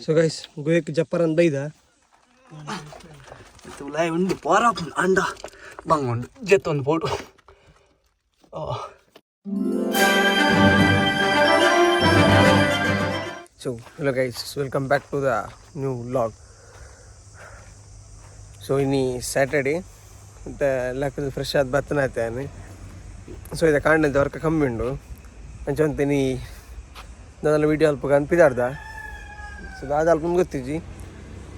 ಸೊ ಗೈಸ್ ಗುಹೆಕ್ ಜಪ್ಪರನ್ ಬೈದ ತುಲಾಯಿ ಉಂಡು ಪೋರ ಅಂಡ ಬಂಗುಂಡು ಜೆತ್ತೊಂದು photo. So hello guys, welcome back to the new vlog. So ಇನಿ ಸ್ಯಾಟರ್ಡೆ ಮತ್ತು ಲಕ್ಕದ ಫ್ರೆಶ್ ಆದ ಬತ್ತನಾಯ್ತಾನೆ. ಸೊ ಇದು ಕಾಂಡಂತ ವರ್ಕ ಕಮ್ಮಿ ಉಂಡು ಅಂಚ ಅಂತೀನಿ ದಾದಲ ವೀಡಿಯೋ ಅಲ್ಪ ಅನ್ಪಿದಾರ್ದ. ಸೊ ದಾದ ಅಲ್ಪ ಗೊತ್ತಿಜ್ಜಿ.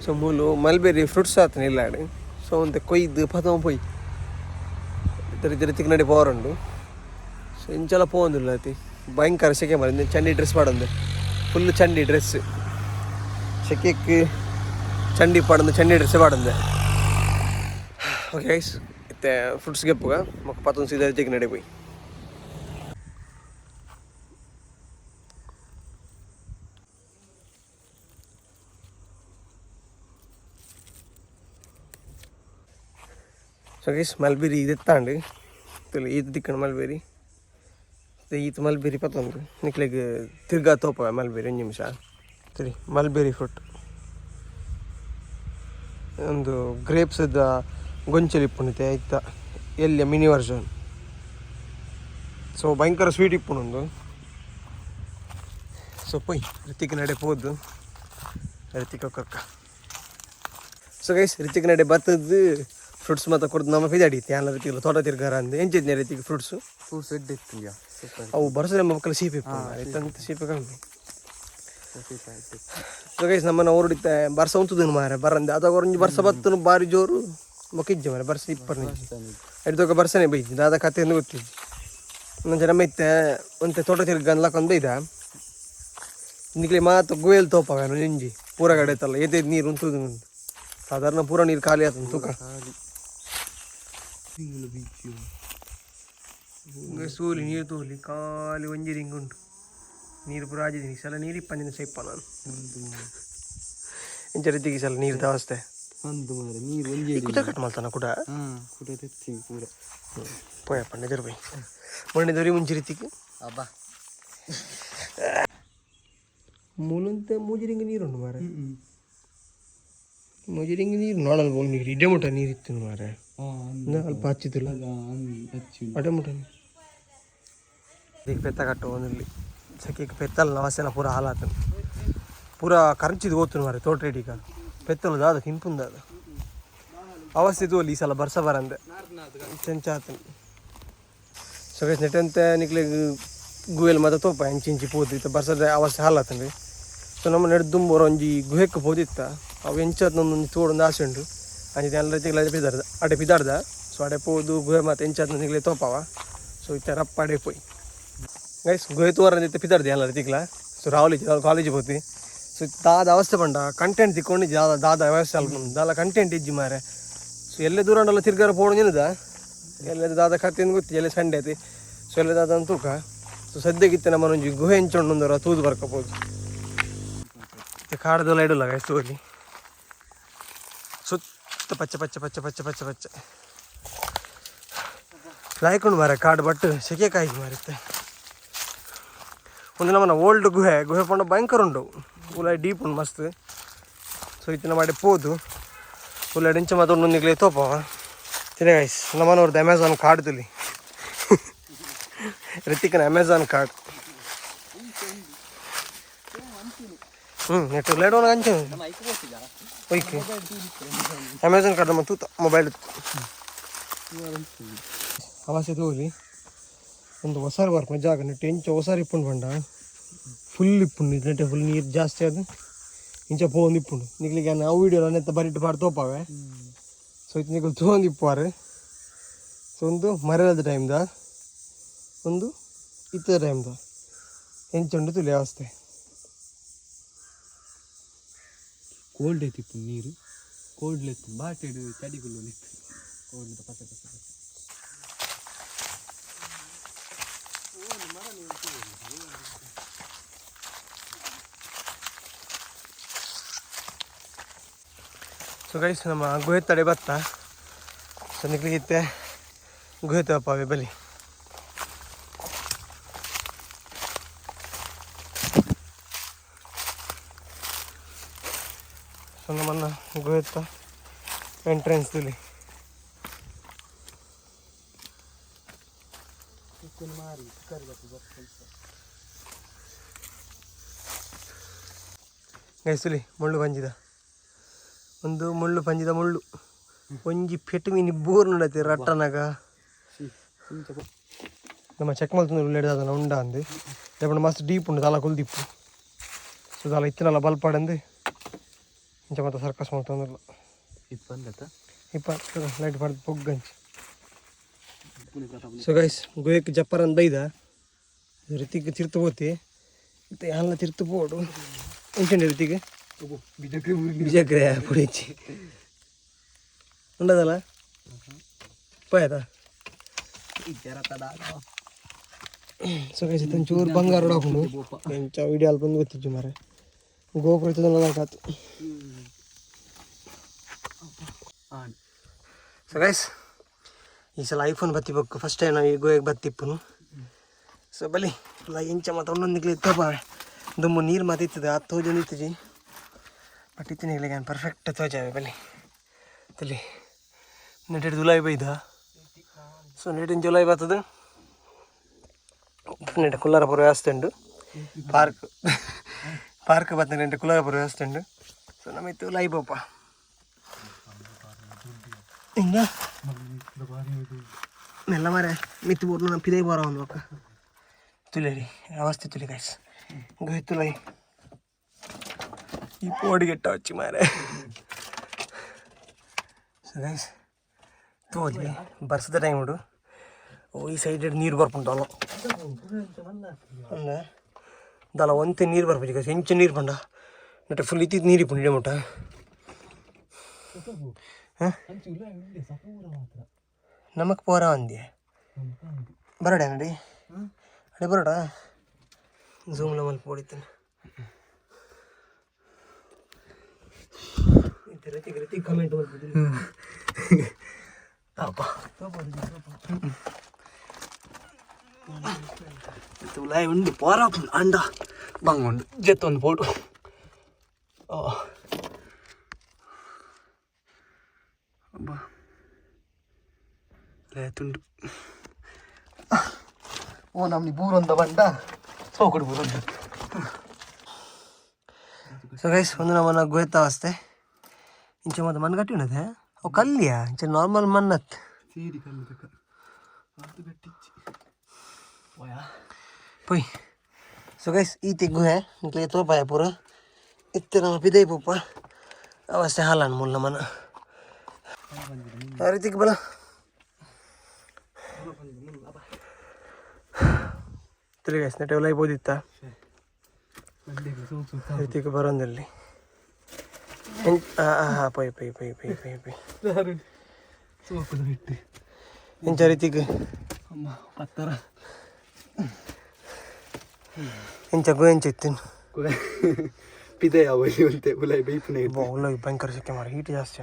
ಸೊ ಮೂಲು ಮಲ್ಬೆರಿ ಫ್ರೂಟ್ಸ್ ಆತನ ಇಲ್ಲಾಡು. ಸೊ ಒಂತೆ ಕೊಯ್ದು ಪತಮ ಪೊಯ್ ತಿರಿ ತಿಕ್ ನಡಿ ಪೋರುಂಡು. ಸೊ ಇಂಚಲ ಪೋವೊಂದುಲ್ಲ ಅತಿ ಭಯಂಕರ ಸೆಕೆ ಮಾರ್ರೆ. ಚಂಡಿ ಡ್ರೆಸ್ ಪಾಡೊಂದು, ಫುಲ್ ಚಂಡಿ ಡ್ರೆಸ್. ಸೆಕೆಕ್ ಚಂಡಿ ಪಾಡೊಂದು, ಚಂಡಿ ಡ್ರೆಸ್ ಪಾಡೊಂದು. ಓಕೆ ಗೈಸ್, ಇತ್ತೆ ಫ್ರೂಟ್ಸ್ ಗೆಪ್ಪುಗ ಮೊಕ್ಕ ಪತ್ತೊಂದು ಸೀದಾ ತಿಕ್ ನಡಿ ಪೋಯಿ. ಸೊ ಗೈಸ್, ಮಲ್ಬೆರಿ ಇದೆತ್ತಾಂಡು ತುಲಿ ಈತ್ ದಿಕ್ಕಣ ಮಲ್ಬೆರಿ. ಈತ್ ಮಲ್ಬೆರಿ ಪತ್ತೊಂದು ನಿಕ್ಲೆಗ್ ತಿರ್ಗಾ ತೋಪ ಮಲ್ಬೆರಿ. ಒಂದು ನಿಮಿಷ ತಿರಿ. ಮಲ್ಬೆರಿ ಫ್ರೂಟ್ ಒಂದು ಗ್ರೇಪ್ಸ್ದ ಗೊಂಚಲು ಇಪ್ಪುಂಡು ಐತ ಎಲ್ಲಿಯ ಮಿನಿ ವರ್ಷನ್. ಸೊ ಭಯಂಕರ ಸ್ವೀಟ್ ಇಪ್ಪುಂಡು. ಸೊ ಪೊಯ್ ರಿತಿಕ್ ನಡೆ ಪೋದು ರಿತಿಕ್ ಕರ್ಕ. ಸೊ ಗೈಸ್, ರಿತಿಕ್ ನಡೆ ಬತ್ತದ್ದು ಫ್ರೂಟ್ಸ್ ಮಾತ ಕೊಡ್ದು ನಮ್ಮ ಪಿದಾಡಿ ಯಾನ ರಿತಿಕ್ ತೋಟ ತಿರ್ಗಾರ ಅಂದ್ ಎಂಚಿದ್ನೆ ರಿತಿಕ್ ಫ್ರೂಟ್ಸು? ಫ್ರೂಟ್ಸ್ ಎಡ್ಡೆ ಇತ್ತು, ಸೂಪರ್. ಅವು ಬರ್ಸದೆ ಮಕ್ಕಳು ಸೀಪೆ ಇತ್ತಂತ ಸೀಪೆ ಕಮ್ಮಿ. ಸೊ ಗೈಸ್, ನಮ್ಮನ್ನ ಓಡಿತ್ತೆ ಬರ್ಸ ಉಂತುದನು ಮಾರೆ ಬರಂದೆ ಅದಾಗ ಒಂಜಿ ಬರ್ಸ ಬತ್ತನು ಬಾರಿ ಜೋರು ಮೊಕಿಜ್ಜೆ ಮಾರೆ. ಬರ್ಸ ಇಪ್ಪರ್ನ ಎಡ್ದೊಕ ಬರ್ಸನೆ ಬೈಜಿ ದಾದ ಕತೆ ಎಂದು ಗೊತ್ತಿಜ್ಜಿ. ನಂಚ ನಮ್ಮ ಇತ್ತೆ ಒಂತೆ ತೋಟ ತಿರ್ಗನ್ ಲಕ್ಕೊಂದು ಬೈದ. ನಿಕ್ಲೆ ಮಾತ ಗುವೆಲ್ ತೋಪವ ಒಂಜಿ ಪೂರ ಕಡೆ ತಲ್ಲ ಏತೈದು ನೀರು ಉಂತುದು. ಸಾಧಾರಣ ಪೂರ ನೀರು ಖಾಲಿ ಆತನ ತೂಕ. ಸೂಲಿ ನೀರು ತೋಲಿ ಖಾಲಿ ಒಂಜಿ ರಿಂಗ್ ಉಂಟು. ನೀರು ಪೂರ ಆಜಿದ್ದೀನಿ. ಸಲ ನೀರು ಇಪ್ಪಂದಿನ ಸೈಪ ನಾನು ಇಂಚ ರೀತಿಗೆ ಸಲ ನೀರು ಅವಸ್ಥೆ. ಅಂದು ಮಾರೆ ನೀರು ಒಂಜಿ. ಕುದ ಕಟ್ ಮಾಡ್ತಾನ ಕೂಡ. ಹಾಂ, ಕುಡ ತೆತ್ತಿ ಪೂರ. ಪೋಯಪ್ಪ ನೆಜರ್ ಪೋಯ್ ಮೊನ್ನೆ ದೊರಿ ಮುಂಚಿ ರೀತಿಗೆ. ಅಬ್ಬಾ. ಮೂಲಂತೆ ಮೂಜಿ ರಿಂಗ್ ನೀರುಂಟು ಮಾರೆ. ಮೂಜಿ ರಿಂಗ್ ನೀರು ನೋಡಲ್ ಬೋಲ್ ನೀರು ಇಡ್ಡೆ ಮುಟ್ಟ ನೀರು ಇತ್ತು ಮಾರೆ. ಅಲ್ಪ ಹಚ್ಚಿದ್ದಿಲ್ಲ ಅಡೆ ಮುಟ್ಟ ಈಗ ಪೆತ್ತ ಕಟ್ಟು ಒಂದಿಲ್ಲಿ ಸೆಕೆಗೆ ಪೆತ್ತಲ್ಲ ನವಸೆಲ್ಲ ಪೂರ ಹಾಲಾತನ ಪೂರ ಕರಂಚಿದ್ ಓದ್ತು ಮಾರೆ. ತೋಟ ರೆಡಿಗ ಪೆತ್ತಲು ದಾದ ತಿನ್ಪುಂದಾದ ಅವಸ್ಥೆ ತೋಲಿ. ಈ ಸಲ ಬರ್ಸ ಬರಂದೆ ಚೆಂಚಾತನ. ಸೊ ಗೈಸ್, ನೆಟ್ಟಂತೆ ನಿಕ್ಲೆಗ್ ಗುವೆಲ್ ಮಾತ ತೋಪ ಇಂಚಿ ಇಂಚಿ ಪೋದು ಇತ್ತ ಬರ್ಸದ ಅವಸ್ಥೆ ಹಾಲಾತಂಡ್ರಿ. ಸೊ ನಮ್ಮ ನೆಡ್ ದುಂಬೋರ ಒಂಜಿ ಗುಹೆಕ್ ಪೋದಿತ್ತ. ಅವು ಎಂಚತ್ ಒಂಜಿ ತೋಡೊಂದು ಆಸೆ ಉಂಡು. ಅಂಚ ಎಲ್ಲ ರೀತಿಗಳ ಪಿದಾರ್ದ ಅಡೆ ಪಿದಾರ್ದ. ಸೊ ಅಡೆ ಪೋದು ಗುಹೆ ಮಾತ ಎಂಚಾತ್ ನಿಕ್ಲೆ ತೋಪವ. ಸೊ ಇತ್ತ ರಪ್ಪ ಅಡೆ ಪೋಯಿ. ಗೈಸ್, ಗುಹೆ ತೋರ ಇತ್ತೆ ಪಿದಾರ್ದ ಎಲ್ಲ ರೀತಿಗ್ಲ. ಸೊ ರಾಹುಲ್ ಕಾಲೇಜ್ ಪೋತಿ. ಸೊ ದಾದ ಅವಸ್ಥೆ ಪಂಡ ಕಂಟೆಂಟ್ ತಿಕ್ಕೊಂಡು ದಾದ ದಾದ ವ್ಯವಸ್ಥೆ ಅಲ್ಪ ದಾಲ ಕಂಟೆಂಟ್ ಇಜ್ಜಿ ಮಾರೆ. ಸೊ ಎಲ್ಲೇ ದೂರ ಉಂಡಲ್ಲ ತಿರ್ಗಾರ ಪೋಡು ಎಲ್ಲ ದಾದ ಕತೆ ಗೊತ್ತಿ. ಎಲ್ಲ ಸಂಡೆ ಐತಿ. ಸೊ ಎಲ್ಲ ದಾದ ತೂಕ. ಸೊ ಸದ್ಯಗಿತ್ತೆ ನಮ್ಮ ಒಂಜಿ ಗುಹೆ ಎಂಚೊಂಡು ತೂದು ಬರ್ಕೋಬೋದು. ಕಾಡ್ದೆಲ್ಲ ಇಡಲ್ಲ ಗೈಸ್ ತೋಲಿ. ಸುತ್ತ ಪಚ್ಚೆ ಪಚ್ಚೆ ಪಚ್ಚೆ ಪಚ್ಚೆ ಪಚ್ಚೆ ಪಚ್ಚೆ ಲಾಯ್ಕೊಂಡು ಮಾರೆ ಕಾಡು. ಬಟ್ ಸೆಕೆ ಕಾಯಿ ಮಾರಿತ್ತೆ. ಒಂದು ನಮ್ಮನ ಓಲ್ಡ್ ಗುಹೆ. ಗುಹೆ ಪಂಡ ಭಯಂಕರ ಉಂಡು ಉಲಾಯ್ ಡೀಪ್ ಉಂಡು ಮಸ್ತ್. ಸೊ ಇತ್ತಿನ ಮಾಡಿ ಪೋದು ಉಲಾಯ್ ಇಂಚ ಮಾತ್ರ ಉಂಡು ನಿಕ್ಲೆ ತೋಪವ. ತಿರೆ ಗೈಸ್, ನಮ್ಮನವ್ರದ್ದು ಅಮೆಝಾನ್ ಕಾಡು ತುಲಿ. ರಿತಿಕ್ನ ಅಮೆಝಾನ್ ಕಾಡು. ಹ್ಞೂ ನೆಟ್ ಲೇಡೋಣ ಅಂಚೆ ಓಕೆ. ಅಮೆಝಾನ್ ಕಾರ್ಡ್ ನಮ್ಮ ತೂತ ಮೊಬೈಲ್ ಅವಸ್ಥೆ ತೋಲಿ. ಒಂದು ಹೊಸಾರು ಬರ್ಪ ಜಾಗ ನೆಟ್ ಎಂಚ ಹೊಸಾರು ಇಪ್ಪುಂಡು ಪಂಡ ಫುಲ್ ಇಪ್ಪುಂಡು. ನೆಟ್ಟೆ ಫುಲ್ ನೀರು ಜಾಸ್ತಿ ಅದು ಇಂಚ ಪೋವೊಂದು ಇಪ್ಪುಂಡು. ನಿಕ್ಲಿಗೆ ಅವು ವೀಡಿಯೋ ನೆತ್ತ ಬರಿಟ್ಟು ಪಾಡ್ ತೋಪಾವೆ. ಸೊ ಇತ್ತು ನಿಕುಲು ತೂವೊಂದು ಇಪ್ಪುವಾರು. ಸೊ ಒಂದು ಮರೆಯದ ಟೈಮ್ದ ಒಂದು ಇತ್ತದ ಟೈಮ್ದ ಎಂಚುಂಡು ತುಲಿ ಅವಸ್ಥೆ. ಕೋಲ್ಡ್ ಐತಿತ್ತು ನೀರು, ಕೋಲ್ಡ್ ಇತ್ತು. ಬಾಟೆಡ್ ಚಡಿಗುಳ್ಳು ಇತ್ತು ಕೋಲ್ಡ್ ಪಚ್ಚ ಪಚ್ಚ ಪಚ್ಚ. ಸೊ ಗೈಸ್, ನಮ್ಮ ಗುಹೆ ತಡೆ ಬತ್ತ. ಸೊ ನಿಕ್ಲಿಗಿತ್ತೆ ಗುಹೆ ತಪ್ಪಾವೆ ಬಲಿ. ಸೊ ನಮ್ಮನ್ನ ಗುಹೆತ್ತ ಎಂಟ್ರೆನ್ಸ್ ತುಲಿ. ಗೈಸ್, ತುಲಿ ಮುಳ್ಳು ಪಂಜಿದ, ಒಂದು ಮುಳ್ಳು ಪಂಜಿದ ಮುಳ್ಳು. ಒಂಜಿ ಪೆಟ್ಟು ಮೀನಿ ಬೋರ್ ನೋಡತ್ತೆ ರಟ್ಟನಾಗ. ನಮ್ಮ ಚೆಕ್ ಮಲ್ತಂದ್ರೆ ಉಲ್ಲೇಡ್ದಾದನ ಉಂಡ ಅಂದು. ಲೇಪಂಡ ಮಸ್ತ್ ಡೀಪ್ ಉಂಡು, ದಾಲ ಕುಲ್ದಿಪ್ಪು. ಸೊ ದಾಲ ಇತ್ತಿನಲ್ಲ ಬಲ್ಪಾಡಂದು ಇಂಚ ಮತ್ತೆ ಸರ್ಕಸ್ ಮಲ್ತೊಂದುಲ್ಲ. ಇಪ್ಪಂದತ್ತ. ಇಪ್ಪ ಲೈಟ್ ಪಡ್ದು ಪೊಗ್ಗಂಚಿ. ಸೊ ಗೈಸ್, ಗೋಯಕ್ಕೆ ಜಪ್ಪರನ್ ಬೈದ ರಿತಿಕ್ ತಿರ್ತು ಪೋತಿ. ಇತ್ತೆ ಯಾನ್ಲ ತಿರ್ತು ಪೋಡು. ಎಂಚುಂಡು ರಿತಿಕ್? ಬಿಜಕ್ರೆ ಪುಡಿಚಿ ಉಂಡದಲ್ಲ ಪೋಯದ. ಸೊ ಗೈಸ್, ಇತ್ತೊಂಚೂರು ಬಂಗಾರ ಹಾಕೊಂಡು ಎಂಚ ವಿಡಿಯೋ ಅಲ್ಪ ಗೊತ್ತಿಜ್ಜು ಮಾರೆ. ಗೋಪುರ ಇತ್ತದಲ್ಲ ಕಾತು. ಸೊ ಗೈಸ್, ಈ ಸಲ ಐಫೋನ್ ಬತ್ತಿ ಬೊಕ್ಕ ಫಸ್ಟ್ ಟೈಮ್ ನಾವು ಈ ಗೋಯಕ್ಕೆ ಬತ್ತಿಪ್ಪುನು. ಸೊ ಬಲಿ ಇಲ್ಲ ಎಂಚ ಮಾತ್ರ ಒಂದೊಂದು ಇತ್ತಪ್ಪ. ದುಮ್ಮು ನೀರು ಮಾತ್ರ ಇತ್ತದ, ಆ ತೋಜೊಂದು ಇತ್ತಜಿ. ಬಟ್ ಇತ್ತಿನಿಗ್ಲಿಗೆ ನಾನು ಪರ್ಫೆಕ್ಟ್ ತೋಜಾವೆ. ಬಲಿ ತಲಿ ನೆಟೆಡ್ ಜುಲೈ ಬೈದ. ಸೊ ನೆಟಿನ ಜುಲೈ ಬರ್ತದೆ. ನೆಟ ಕುಲ್ಲಾರಪುರ ವ್ಯವಸ್ಥೆ ಉಂಡು. ಪಾರ್ಕ್ ಪಾರ್ಕ್ ಬರ್ತದೆ. ನೆಂಟು ಕುಲ್ಲಾರಪುರ ವ್ಯವಸ್ಥೆ ಉಂಡು. ಸೊ ನಮ್ಮ ಇತ್ತು ಲೈ ಪೋಪ ಹಿಂಗ ಮೆಲ್ಲ ಮಾರೆ ಮಿತ್ತು ಬೋರ್ನು ನಮ್ಮ ಪಿದೈ ಬೋರ ಒಂದು ಬೊಕ್ಕ ತುಲೇರಿ ಅವಸ್ಥೆ ತುಲಿ. ಗೈಸ್, ತುಲೈ ಈ ಪೋಡಿಗೆಟ್ಟ వచ్చి ಮಾರೆ. ಸೊ ಗೈಸ್, ತೋಲಿ ಬರ್ಸದ ಟೈಮ್ ಉಂಡು. ಓ, ಈ ಸೈಡ್ ನೀರು ಬರ್ಪುಂಟಲ್ಲ ಅಂದ ದಾಲ ಒಂತೆ ನೀರು ಬರ್ಪುಜಿ ಗೈಸ್. ಎಂಚ ನೀರು ಪಂಡ ನೆಟ್ ಫುಲ್ ಇತ್ತಿತ್ತು ನೀರು ಇಪ್ಪುಂಡು ಇಡೆ ಮುಟ್ಟ. ಹಾಂ, ನಮಕ್ ಪೋರ ಅಂದೆ ಬರಡ ನಡಿ ಅಡೆ ಬರೋಡ. ಝೂಮ್ಲ ಮಲ್ಪ ಹೊಡಿತಾನೆ. ರತಿ ರತಿ ಕಮೆಂಟ್ ಮಲ್ಪುದು. ಅಪ್ಪ ತುಲಾಯ್ ಉಂಡು ಪೋರ ಅಂಡ ಬಂಗುಂಡು ಜೆತ್ತೊಂದು ಪೋಟು. ಅಬ್ಬಾ ಲೇತುಂಡು. ಓ, ನಮ್ನಿ ಬೂರೊಂದ ಬಂಡ ಸೋಕುಡು ಬೂರೊಂದು. ಸೊ ಗೈಸ್, ಒಂದು ನಮ್ಮನ್ನ ಗೋಯ್ತ ಅವಸ್ಥೆ. ಇಂಚ ಮತ್ತೆ ಮಣ್ಣು ಗಟ್ಟಿ ಉಂಡದೆ. ಅವು ಕಲ್ಲಿಯಾ? ಇಂಚ ನಾರ್ಮಲ್ ಮಣ್ಣತ್. ಸೇರಿ ಕಲ್ಲು ತಕ ಅದು ಗಟ್ಟಿಚ್ಚಿ ಓಯಾ. ಪೊಯ್. ಸೊ ಗೈಸ್, ಈ ತೆಗ್ಗು ಹೇ ನಿಕ್ಲೆ ತೋಪಾಯ ಪೂರ. ಇತ್ತೆ ನಮ್ಮ ಪಿದೈ ಪೋಪ ಅವಸ್ಥೆ ಹಾಲನ್ ಮುಲ್ಲ ಮನ ಆ ರೀತಿಗೆ ಬಲ ತಿರುಗಿ ಗೈಸ್, ನೆಟ್ಟೆ ಉಲೈ ಬೋದಿತ್ತ. ರಿತಿಕ್ ಬರೋಂದಲ್ಲಿ. ಹಾಂ, ಪೊಯ್ ಪೊಯ್ ಪೊಯ್ ಪೊಯ್ ಪೊಯ್ ಪೊಯ್. ಸೋಕುದ ಬಿಟ್ಟು. ಎಂಚ ರಿತಿಕ್? ಅಮ್ಮ ಪತ್ತರ. ಎಂಚ ಗೋ ಎಂಚ ಇತ್ತಿನ? ಪಿದೆ ಅವಲಿ ಅಂತೆ ಉಲೈ ಬೈಪುನೆ. ಉಲೈ ಭಯಂಕರ ಸಿಕ್ಕೆ ಮಾರ, ಹೀಟ್ ಜಾಸ್ತಿ.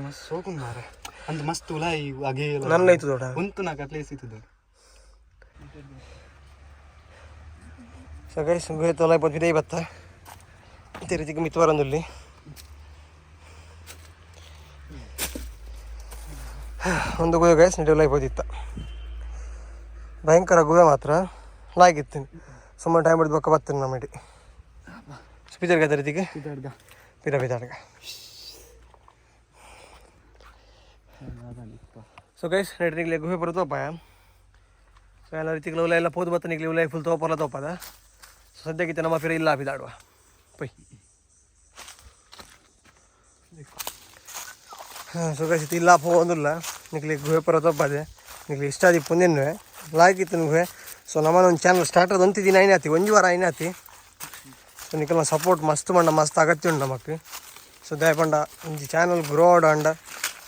ಮಸ್ತ್ ಸೋಕುಂಡು ಮಾರೆ ಅಂದ್ ಮಸ್ತ್ ಉಲಾಯಿ ಅಗೆ. ನನ್ನ ಐತು ದೊಡ್ಡ. ಉಂತು ನಾಕ ಪ್ಲೇಸ್ ಇತ್ತದ. ಸೊ ಗೈಸ್, ಗುಹೆ ತೊಲೈ ಪೋದು ಪಿದೈ ಬತ್ತ. ಇತ್ತೆ ರಿತಿಕ್ ಮಿತ್ತು ಬರೋಂದುಲ್ಲಿ. ಒಂದು ಗುಹೆ ಗೈಸ್, ನೆಟ್ ಉಲೈ ಪೋದಿತ್ತ. ಭಯಂಕರ ಗುಹೆ ಮಾತ್ರ ಲಾಗಿತ್ತು. ಸುಮ್ಮನೆ ಟೈಮ್ ಹಿಡಿದು ಬೊಕ್ಕ ಬತ್ತೀನಿ ನಮ್ಮಡಿ. ಪಿದರ್ಗ ರಿತಿಕ್. ಪಿದಾಡ್ಗ. ಪಿದ ಪಿದಾಡ್ಗ. ಸೊ ಗೈಸ್, ನೆಟ್ ನಿಗ್ಲೆ ಗುಹೆ ಬರುತ್ತೆ ತೋಪಾಯ. ಸೊ ಎಲ್ಲ ರೀತಿಗಳ ಉಲ ಎಲ್ಲ ಪೋದು ಬತ್ತ. ನಿಗ್ಲೆ ಉಲ ಫುಲ್ ತೋಪಲ್ಲ ತೋಪದ. ಸೊ ಸದ್ಯಕ್ಕೆ ನಮ್ಮ ಫಿರ ಇಲ್ಲ ಪಿದಾಡುವ ಪೊಯ್. ಸೊ ಗೈಸ್, ಇಲ್ಲ ಪೋವೊಂದುಲ್ಲ. ನಿಕ್ಲೆ ಗುಹೆ ಪರ ತೋಪದೆ. ನಿಕ್ಲೆ ಇಷ್ಟ ಆದಿ ಪುಂದೆನ್ನುವೆ ಲಾಗಿತ್ತು ಗುಹೆ. ಸೊ ನಮ್ಮನ ಒಂದು ಚಾನಲ್ ಸ್ಟಾರ್ಟ್ ಆದ ಒಂತಿ ದಿನ ಐನಾತಿ, ಒಂಜಿ ವಾರ ಐನಾತಿ. ಸೊ ನಿಕಲ್ನ ಸಪೋರ್ಟ್ ಮಸ್ತ್ ಮಂಡ ಮಸ್ತ್ ಅಗತ್ಯ ಉಂಡು ನಮಕ್. ಸೊ ದಯಪಂಡ ಒಂಜಿ ಚಾನಲ್ ಗ್ರೋ ಆಡ ಅಂಡ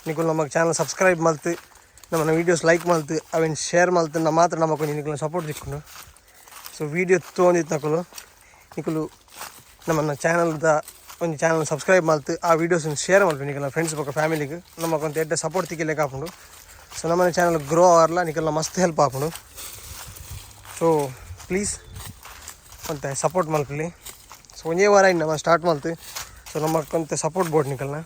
ನಿಕುಲ್ ನಮಕ್ ಚಾನಲ್ ಸಬ್ಸ್ಕ್ರೈಬ್ ಮಲ್ತು, ನಮ್ಮನ ವೀಡಿಯೋಸ್ ಲೈಕ್ ಮಲ್ತು, ಅವೆನ್ ಶೇರ್ ಮಲ್ತು ನಮ್ಮ ಮಾತ್ರ ನಮಕ್ ಒಂಜಿ ನಿಕಲ್ನ ಸಪೋರ್ಟ್ ತಿಕ್ಕುಂಡು. ಸೊ ವೀಡಿಯೋ ತೊಗೊಂಡಿತ್ತು ನಕುಲು ನಿಕುಲು ನಮ್ಮನ್ನ ಚಾನಲ್ದ ಒಂಜಿ ಚಾನಲ್ ಸಬ್ಸ್ಕ್ರೈಬ್ ಮಲ್ತು, ಆ ವೀಡಿಯೋಸ್ ಶೇರ್ ಮಲ್ಪಿ ನಿಕಲ್ನ ಫ್ರೆಂಡ್ಸ್ ಬೊಕ್ಕ ಫ್ಯಾಮಿಲಿಗೆ. ನಮಕ್ ಒಂದು ಎಡ್ಡೆ ಸಪೋರ್ಟ್ ತಿಕ್ಕಿಲೆಕ್ಕ ಆಪುಂಡು. ಸೊ ನಮ್ಮನ ಚಾನಲ್ ಗ್ರೋ ಆರ್ಲ ನಿಕಲ್ನ ಮಸ್ತ್ ಹೆಲ್ಪ್ ಆಪುಂಡು. ಸೊ ಪ್ಲೀಸ್ ಒಂತೆ ಸಪೋರ್ಟ್ ಮಲ್ಪಲಿ. ಸೊ ಸೊ ಒಂಜೇ ವಾರ ಇನ್ನು ನಮ್ಮ ಸ್ಟಾರ್ಟ್ ಮಲ್ತು. ಸೊ ನಮ್ಮ ಕೊಂತೆ ಸಪೋರ್ಟ್ ಬೋರ್ಡ್ ನಿಕಲ್ನ.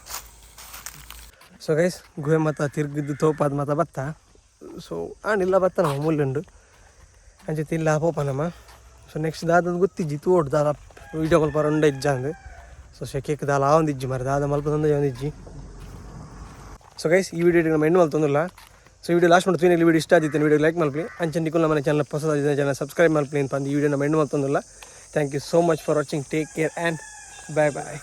ಸೊ ಗೈಸ್, ಗುಹೆ ಮತ ತಿರ್ಗಿದ್ದು ತೋಪಾದ ಮತ ಬತ್ತ. ಸೊ ಆಂಡ್ ಇಲ್ಲ ಬತ್ತ ನಮ್ಮ ಮುಲ್ಲುಂಡು ಅಂಚೆ ತಿಲ್ಲ ಪೋಪ ನಮ್ಮ. ಸೊ ನೆಕ್ಸ್ಟ್ ದಾದ ಗೊತ್ತಿಜ್ಜಿ, ತೋಡ್ ದಾದ ವೀಡಿಯೋ ಕಾಲ್ ಪರ ಉಂಡ ಇಜ್ಜ ಅಂದ್. ಸೊ ಶೆಕೆಕ್ ದಾಲ ಆವೊಂದಿಜ್ಜಿ ಮರ, ದಾದ ಮಲ್ಪದಂದ ಒಂದಿಜ್ಜಿ. ಸೊ ಗೈಸ್, ಈ ವಿಡಿಯೋ ನಮ್ಮ ಎಂಡ್ ಮಲ್ತೊಂದುಲ್ಲ. ಸೊ ವಿಡಿಯೋ ಲಾಸ್ಟ್ ಮಾಡಿ ವಿಡಿಯೋ ಇಷ್ಟ ಆದಿತ್ತು, ವಿಡಿಯೋ ಲೈಕ್ ಮಲ್ಪಿ. ಅಂಚೆ ನಿಕುಲ್ ನಮ್ಮ ಚಾನಲ್ ಹೊಸದಾದ ಚಾನಲ್ ಸಬ್ಸ್ಕ್ರೈಬ್ ಮಲ್ಪಿ ಅಂತ ಈ ವಿಡಿಯೋ ನಮ್ಮ and ಮಲ್ತೊಂದುಲ್ಲ. Thank you so much for watching. Take care and bye bye.